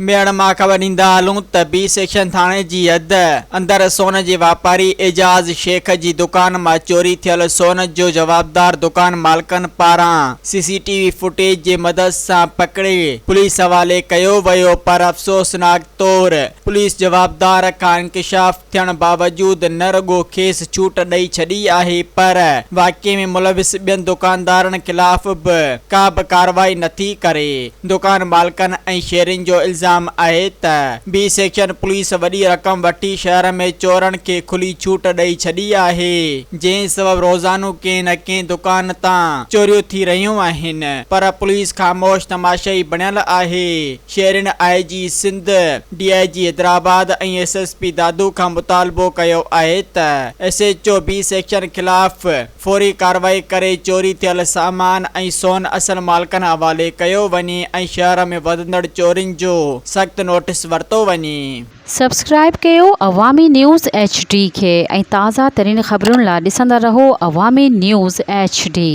ميهڙ مان خبر ڏيندا هلون ته بي سيڪشن ٿاڻي جي حد اندر سون جي واپاري اعجاز شيخ جي دڪان مان چوري ٿيل سون جو جوابدار دڪان مالڪن پاران سي سي ٽي وي فوٽيج جي مدد سان پڪڙي پوليس حوالي ڪيو ويو پر افسوسناڪ طور پوليس جوابدار کان انڪشاف ٿيڻ باوجود نه رڳو کيس ڇوٽ ڏئي ڇڏي آهي پر واقعي ۾ ملوث ٻين دڪاندارن خلاف به ڪا به ڪارروائي نٿي ڪري. دڪان مالڪن ۽ شهرين جو الزام آهي ته بي سيڪشن پوليس وڏي رقم وٺي شهر ۾ چورن کي کلي ڇوٽ ڏئي ڇڏي آهي جنهن سبب روزانو ڪنهن نه ڪنهن دڪان تان چوريون ٿي رهيون آهن پر پوليس خاموش تماشائي بڻيل آهي. شهرين I G Sindh, D I G Hyderabad ۽ S S P Dadu کان مطالبو ڪيو آهي ته S H O B section خلاف فوري ڪارروائي ڪري چوري ٿيل سامان ۽ سون اصل مالڪن حوالي ڪيو وڃي ۽ شهر ۾ وڌندڙ چورين جو سخت نوٽيس ورتو وڃي. سبسڪرائيب ڪيو عوامي نيوز ايڇ ڊي کي ۽ تازه ترين خبرن لا ڏسندا رهو عوامي نيوز ايڇ ڊي.